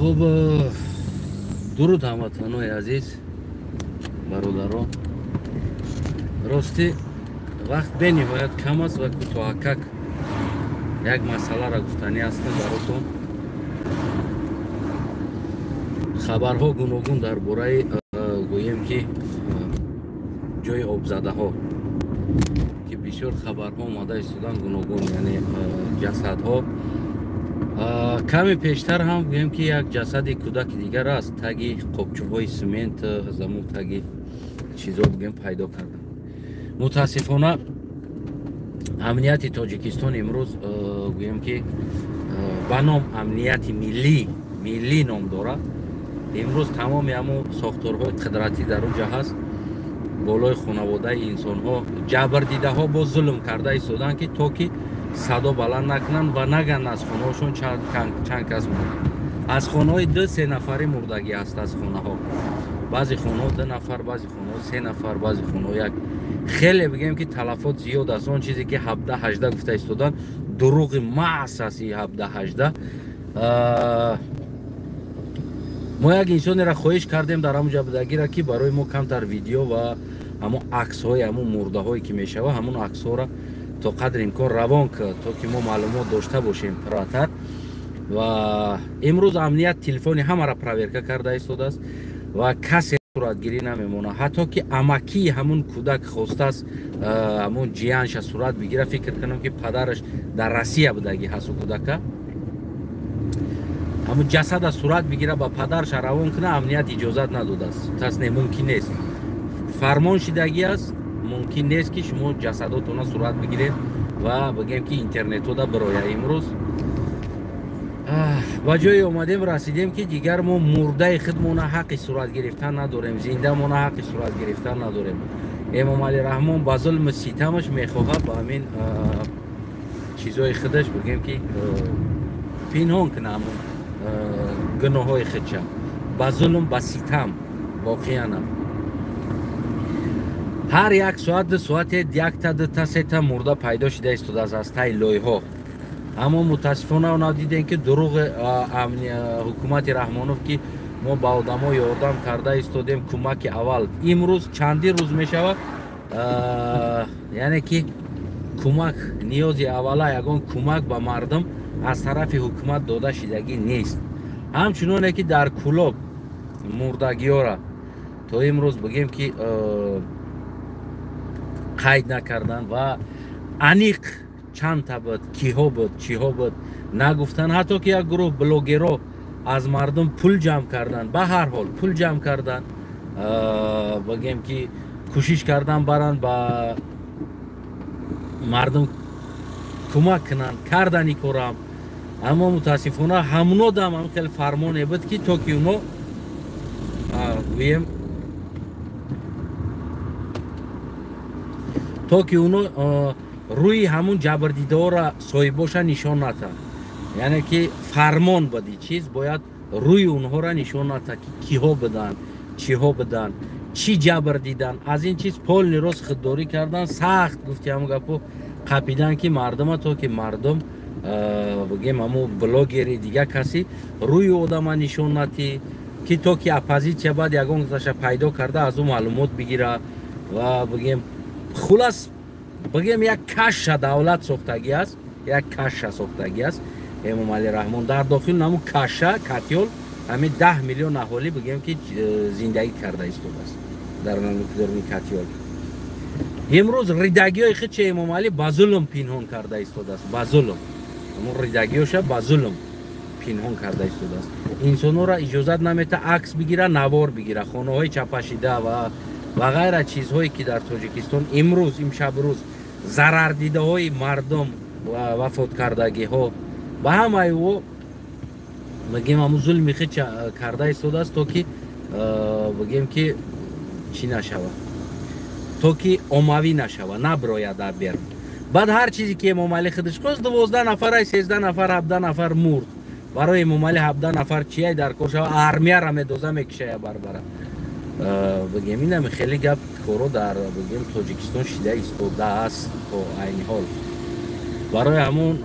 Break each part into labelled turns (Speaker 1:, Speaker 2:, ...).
Speaker 1: Хуб, дуруд ҳамватанои азиз, бародаро. Ростӣ вақт бениҳоят кам аст ва кӯтоҳакак як масъаларо гуфтанӣ ҳастам баротон. Хабарҳо гуногун дар бораи гӯем ки ҷои обзадаҳо, ки бисёр хабарҳо омада истодан гуногун, яъне ҷасадҳо. Каме пештар ҳам гӯем ки як ҷасади кӯдаки дигар аст таги қобчуҳои симент, замун таги чизо бигӯем пайдо кардам. Мутаассифона амнияти Тоҷикистон имрӯз гӯем ки ба ном амнияти миллӣ ном дорад. Имрӯз тамоми ҳамун сохторҳои қудратӣ дар он ҷа ҳаст, болои хонаводаи инсонҳо ҷабрдидаҳо боз зулм карда истоданд, ки то ки садо баланд накунанд ва наганд аз хонаҳошон чанд кас мурд. Аз хонаҳои 2-3 нафари мурдагӣ ҳаст аз хонаҳо. Баъзе хонаҳо 2 нафар, баъзе хонаҳо 3 нафар, баъзе хонаҳо як. Хеле бигем ки талафот зиёд аст. Он чизе ки 17-18 гуфта истоданд дурӯғи маҳз аст. И 17-18 мо як инсонеро хоҳиш кардем дар ҳамон ҷа будагиро, ки барои мо камтар видео ва ҳамон аксҳои ҳамон мурдаҳое ки мешава, ҳамон аксҳоро то қадри имкон равон кард, то ки мо маълумот дошта бошем пурратар. Ва имрӯз амният телефони ҳамаро проверка карда истодааст ва касе суратгирӣ намемонад. Ҳатто ки амакии ҳамун кӯдак хостааст ҳамун ҷиянша сурат бигира, фикр кунам ки падараш дар Россия будагӣ ҳасту кӯдака, ҳамун ҷасада сурат бигира ба падарша равон куна, амният иҷозат надодааст. Тас не, мумкин нест. Фармон шидагӣ аст, мумкин нест ки шумо ҷасадотона сурат бигиред ва бигем ки интернетода бироя. Имрӯз ба ҷое омадем, расидем ки дигар мо мурдаи худмона ҳаққи сурат гирифтан надорем, зиндамона ҳаққи сурат гирифтан надорем. Эмомалӣ Раҳмон ба зулму ситамаш мехоҳад ба ҳамин чизҳои худаш бигем ки пинҳон кунад ҳамон гуноҳҳои худша ба зулм, ба ситам. Воқеанам ҳар як соат, ду соате якта, дута, сета мурда пайдо шида истодааст аз таи лойҳо. Аммо мутаассифона она дидем ки дурӯғи ҳукумати Раҳмонов, ки мо ба одамо ёрдам карда истодем, кӯмаки аввал имрӯз чандин рӯз мешавад, яъне ки кӯмак ниёзи аввала ягон кӯмак ба мардум аз тарафи ҳукумат дода шидагӣ нест. Ҳамчуноне ки дар Кӯлоб мурдагиёра то имрӯз бигем ки қайд накарданд ва аниқ чандта буд, киҳо буд, чиҳо буд нагуфтанд. Ҳатто ки як гурӯҳ блогеро аз мардум пул ҷамъ карданд, ба ҳар ҳол пул ҷамъ карданд, бигем ки кӯшиш кардан баранд ба мардум кӯмак кунанд, кардани корам. Аммо мутаассифона ҳамуно дам ҳам хеле фармоне буд, ки то ки уно гӯем то ки уно рӯи ҳамун ҷабрдидаҳоро соҳибоша нишон натад. Яъне ки фармон буди чиз бояд рӯи онҳоро нишон натад, ки киҳо буданд, чиҳо буданд, чӣ ҷабр дидан. Аз ин чиз полни рост худдорӣ кардан, сахт гуфти ҳамун гапо қапидан, ки мардума то ки мардум бигем ҳамун блогери дига каси рӯи одама нишон натӣ, ки то ки оппозитсия баъд ягон касаша пайдо карда аз ӯ маълумот бигира ва бигем хулас бигем як каша давлат сохтагӣ аст, як каша сохтагӣ аст Эмомалӣ Раҳмон. Дар дохил намун каша катёл ҳамин 10 миллион аҳолӣ бигем ки зиндагӣ карда истодааст дар намуни катёл. Имрӯз ридагиҳои худша Эмомалӣ ба зулм пинҳон карда истодааст, ба зулм ҳамун ридагиҳоша ба зулм пинҳон карда истодааст. Инсонҳоро иҷозат намета акс бигира, навор бигира, хонаҳои чапашида ва ғайра чизҳое ки дар Тоҷикистон имрӯз имшабрӯз зарардидаҳои мардум ва вафоткардагиҳо ба ҳамаи ӯ бигем ҳамун зулми худ карда истодааст, то ки бигем ки чӣ нашава, то ки оммавӣ нашава, набирояд дар берун. Баъд ҳар чизе ки Эмомалӣ худаш хост, 12 нафар, 13 нафар, 17 нафар мурд. Барои Эмомалӣ 17 нафар чия дар кор шава, армияра медоза мекишая барбара. Бигем инам хеле гап коро дар бигем Тоҷикистон шида истодааст то айни ҳол. Барои ҳамун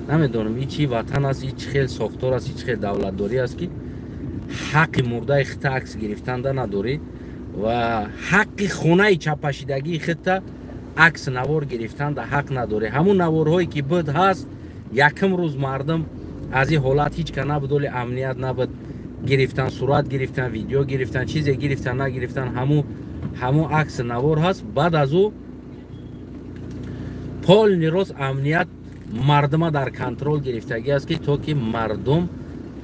Speaker 1: Намедонам, и чи ватан аст, и чи хел сохтор аст, и чи хел давлатдорӣ аст, ки ҳаққи мурдаи хита акс гирифтанда надорӣ ва ҳаққи хонаи чапашидагии хита акс навор гирифтанда ҳақ надорӣ. Ҳамун наворҳое ки буд ҳаст, якум рӯз мардум аз ин ҳолат ҳеҷ ка набуд, оли амният набуд, гирифтан, сурат гирифтан, видео гирифтан, чизе гирифтан, нагирифтан, ҳамун акс навор ҳаст. Баъд аз ӯ полный рост амният мардума дар контрол гирифтагӣ аст, ки то ки мардум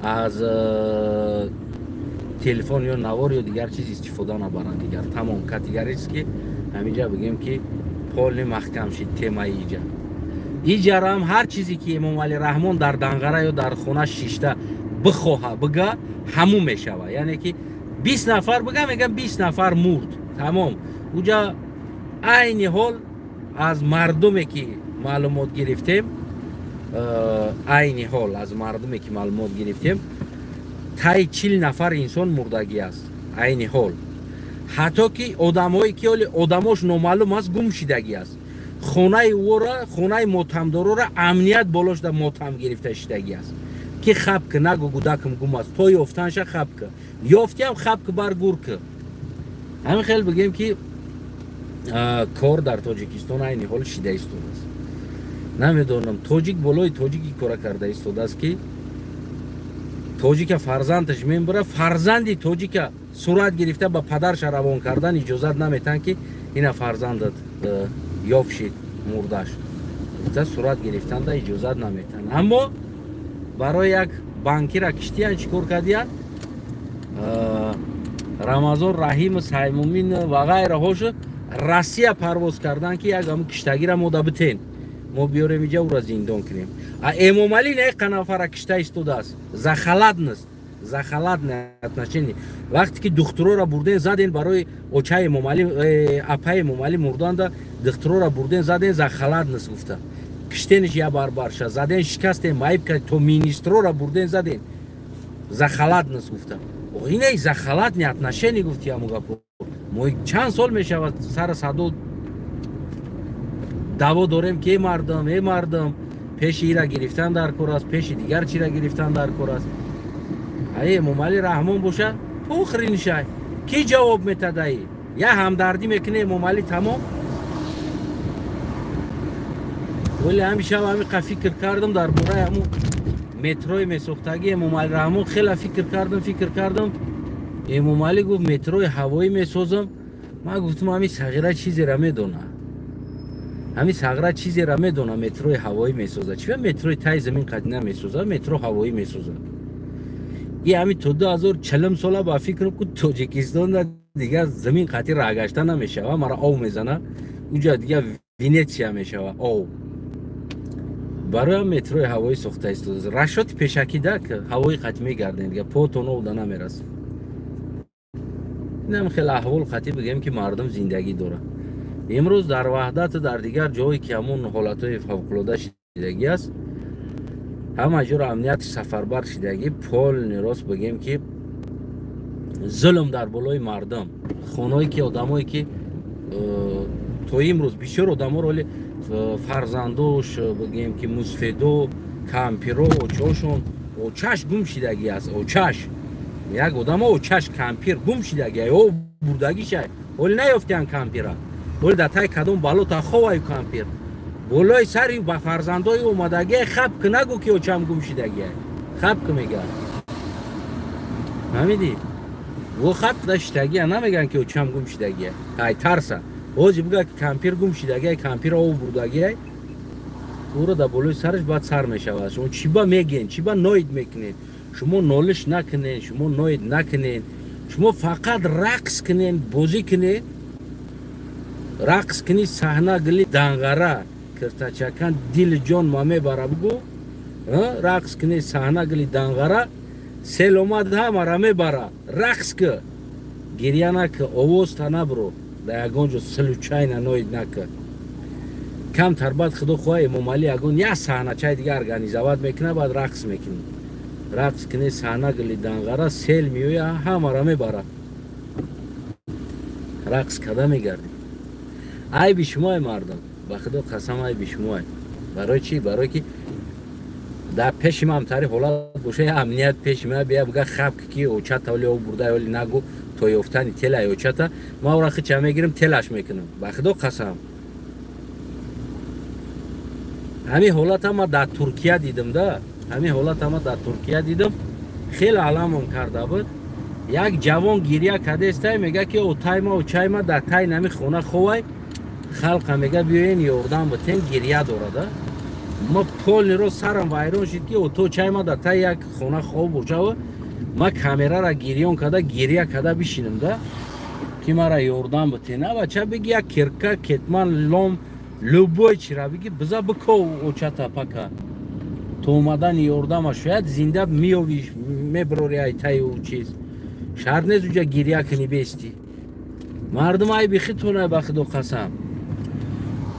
Speaker 1: аз телефон ё навор ё дигар чиз истифода набаранд. Дигар тамом категорически ки ҳаминҷа бигем, ки полный маҳкам шид темаи иҷа. Иҷарам ҳар чизе ки Эмомалӣ Раҳмон дар Данғара ё дар хона шишта бихоҳа бига, ҳамун мешава. Яъне ки 20 нафар бига, мегам, 20 нафар мурд, тамом. Уҷа айни ҳол аз мардуме ки маълумот гирифтем, айни ҳол аз мардуме ки маълумот гирифтем, таи 40 нафар инсон мурдагӣ аст айни ҳол. Ҳатто ки одамҳое ки оли одамош номаълум аст, гум шидагӣ аст. Хонаи ӯро, хонаи мотамдорора амният болошда мотам гирифта шидагӣ аст, ки хаб ки нагу, гудакам гум аст, то ёфтанша хаб ки, ёфтиам хаб ки бар гур ки. Ҳамин хел бигем, ки кор дар Тоҷикистон айни ҳол шида истодааст. Намедонам, тоҷик болои тоҷики кора карда истодааст, ки тоҷика фарзандаш мебара, фарзанди тоҷика сурат гирифта ба падарша равон кардан иҷозат наметаҳанд, ки ина фарзандат ёфт шид, мурдаш гуфта сурат гирифтанда иҷозат наметаҳанд. Аммо барои як банкира киштиян, чӣ кор кардиян? Рамазон Раҳиму, Саймумин ва ғайраҳошо Россия парвоз кардан, ки як ҳамун киштагира мода битен, мо биёрем иҷа, ӯра зиндон кунем. А Эмомалӣ на нафара кишта истодааст за халатность, за халатное отношение. Вақте ки духтурора бурден заден барои очаи Эмомалӣ, апаи Эмомалӣ мурданда, духтурора бурден заден, за халатность гуфта киштениш, я барбарша заден, шикастен, маиб кард, то министрора бурден заден, за халатность гуфта. Ине за халатное отношение гуфти. Ҳамун гапо мо чанд сол мешавад сара садо даъво дорем, ки э мардум, э мардум, пеши ира гирифтан дар кор аст, пеши дигар чира гирифтан дар кор аст. Ай Эмомалӣ Раҳмон боша, похренишай, ки ҷавоб метадаи? Я ҳамдардӣ мекуне Эмомалӣ, тамом. Вале ҳами шаб ҳамиқа фикр кардам дар бораи ҳамун метрои месохтагӣ Эмомалӣ Раҳмон. Хела фикр кардам, фикр кардам. Эмомалӣ гуфт, метрои ҳавоӣ месозам. Ман гуфтам, ҳами сағира чизера медона, ҳами сағра чизера медона, метрои ҳавоӣ месозад. Чива метрои таи замин қад намесозад, метро ҳавоӣ месозад? И ҳами то 2040 сола ба фикрам ку Тоҷикистон дигар замин қатӣ раҳгашта намешава, мара ов мезана, уҷа дигар Венетсия мешава ов. Барои ҳам метрои ҳавоӣ сохта истодааст. Расчёти пешакӣ да, ҳавои қатӣ мегардем, дигар потон овда намерасад. Инам хеле аҳвол қатӣ бигем, ки мардум зиндагӣ дорад. Имрӯз дар Ваҳдату дар дигар ҷое ки ҳамун ҳолатҳои фавқулода шидагӣ аст, ҳама ҷоро амнияти сафарбар шидагӣ, полный рост бигем, ки зулм дар болои мардум. Хонаое ки одамое ки то имрӯз бисёр одаморо оли фарзандош, бигем ки мусфедо, кампиро, очошон, очаш гум шидагӣ аст. Очаш як одамо, очаш кампир гум шидагӣ, о бурдагишай, оли наёфтиян кампира, оли дар таи кадом балота ховаю кампир болои сари ба фарзандои омадагия. Хаб ки нагӯ, ки очам гум шидагия, хаб ки мега, фаҳмидӣ? Во хаб да шидагия намеган, ки очам гум шидагия, ай тарса ози буга, ки кампир гум шидагия, кампир ов бурдагия, ӯро дар болои сараш баъд сар мешавад. Шумо чӣ ба мегӯен, чӣ ба ноид мекунед? Шумо нолиш накунед, шумо ноид накунед, шумо фақат рақс кунед, бозӣ кунед, рақс кунӣ. Саҳна гили Данғара, киртачакан дили ҷон ма мебара, бугӯ, рақс кунӣ. Саҳна гили Данғара, сел омад, ҳамара мебара. Рақс ки, гирья наки, овоз та набро, дар ягон ҷо случайно ноид наки камтар. Баъд худо хоҳа, Эмомалӣ ягон як саҳначаи дига организовать мекунад, баъд рақс мекунӣ. Рақс кунӣ, саҳна гили Данғара, сел меоя, ҳамара мебара, рақс када мегардӣ. Айби шумое, мардум, ба худо қасам, айби шумое. Барои чӣ? Барое ки Дар пеши ман тари ҳолат боша, амният пеши ман бия буга хаб ки очата оли об бурда оли нагу то ёфтани телаи очата ман ора хича мегирим, телаш мекунам. Ба худо қасам. Ҳамин ҳолата ма дар Туркия дидим да. Ҳамин ҳолата ма дар Туркия дидим. Хеле аламом карда буд. Як ҷавон гиря кардестай, мега ки отайма очайма дар тай нами хона ховай, халқа мега биёен ёрдам битен, гиря дорада. Ма полниро сарам вайрон шид ки ото чайма дар тай як хона хов бошава, ма камерара гирён карда гиря карда бишинам да ки мара ёрдам битен. А бача биги як кирка, кетман, лом, любой чира биги биза биков очата пака. То омадани ёрдама шояд зинда миёвиш, меброри ай таю чиз. Шарт нест уҷа гиря кунӣ бести. Мардум ай бихитона ба худо қасам.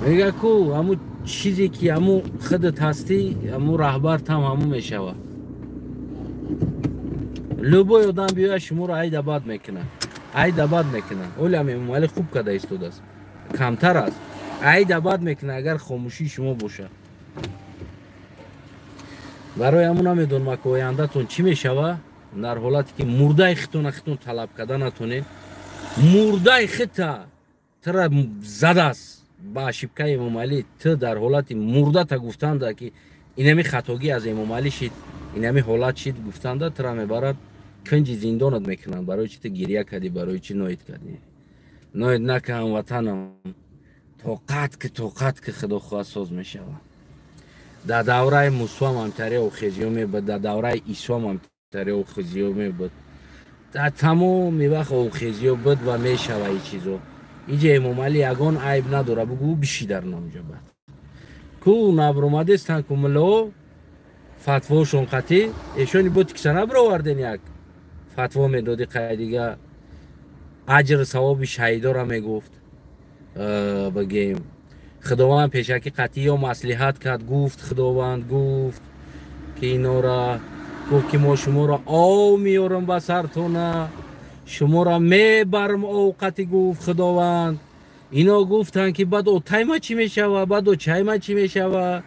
Speaker 1: Мега ку ҳаму чизе ки ҳаму худат ҳастӣ, ҳаму раҳбар там ҳаму мешава. Любой одам биёяд шуморо айда бад мекунад. Айда бад мекунад. Олям Эмомалӣ хуб карда истодааст. Камтар аст. Айда бад мекунад агар хомӯшии шумо бошад. Барои ҳамун намедонам ки ояндатон чӣ мешава дар ҳолате ки мурдаи хитона хитон талаб карда натонед. Мурдаи хита тра задааст ба ошибкаи Эмомалӣ. Ту дар ҳолати мурдата гуфтанда ки инами хатогӣ аз Эмомалӣ шид, инами ҳолат шид гуфтанда тра мебарад кунҷи зиндонат мекунанд. Барои чи ту гиря кардӣ, барои чи ноид кардӣ? Ноид нака ҳамватанам, тоқат ки, тоқат ки, худо хоҳад соз мешавад. Дар давраи Мусоам ҳамтари охезиё мебуд, дар давраи Исоам ҳамтари охезиё мебуд, дар тамоми вақт охезиё буд ва мешава и чизо. Иҷа Эмомалӣ ягон айб надора, бугӯ биши дар номҷа бад. Ку набромадестан ку мулло фатвошон қатӣ, эшони бо тикса набироварден, як фатво медоди қай дига аҷр савоби шаҳидора мегуфт. Бигем Худованд пешакӣ қатъӣ ё маслиҳат кард, гуфт Худованд гуфт ки инора гуфт ки мо шуморо ов меёрам ба сартона, шуморо мебарам овқати, гуфт Худованд. Ино гуфтанд ки баъд отайма чӣ мешава, баъд очайма чӣ мешава?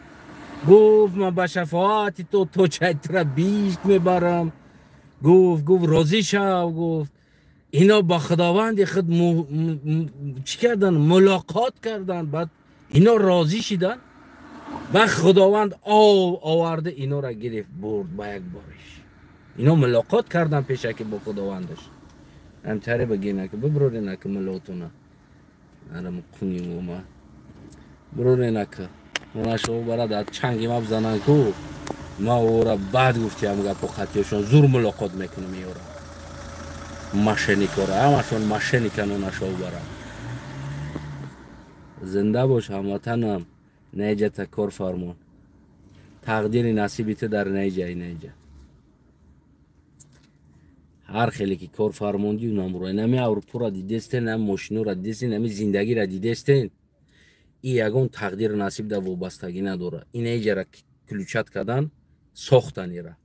Speaker 1: Гуфт ман ба шафоати то то чайтра бишт мебарам. Гуфт, гуфт розӣ шав, гуфт. Ино ба Худованди худ чӣ карданд? Мулоқот карданд. Баъд ино розӣ шиданд. Баъд Худованд ов оварда инора гирифт бурд ба як бориш. Ино мулоқот карданд пешакӣ бо Худовандаш. Ҳамтаре бигина ки биброрена ки мулотуна. Арам куним брорена ки онашо барад аз чанги ма бизананд ку ма ора бад гуфтиам гапо қатиёшон зур мулоқот мекунам иёра. Мошенникора, ҳамашон мошенникан онашо барад. Зинда бош ҳамватанам, неҷата кор фармон. Тақдири насиби ту дар неҷаи неҷа. Ҳар хеле ки кор фармондию намура. Нами Аврупоро дидестен, нами мошиноро дидестен, нами зиндагиро дидестен. И ягон тақдиру насиб дар вобастагӣ надорад. Ин еҷара ключат кардан, сохтан ира.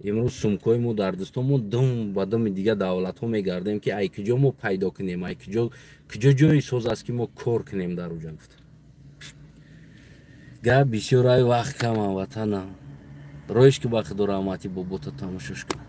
Speaker 1: Имрӯз сумкои мо дар дастон, дум ба думи дигар давлатҳо мегардем ки ай куҷо мо пайдо кунем, ай куҷо куҷо ҷои соз аст ки мо кор кунем дар уҷа гуфта. Гап бисёр, ай вақт кам ҳамватанам. Роиш ки ба худо раҳмати бобота тамошош кунам.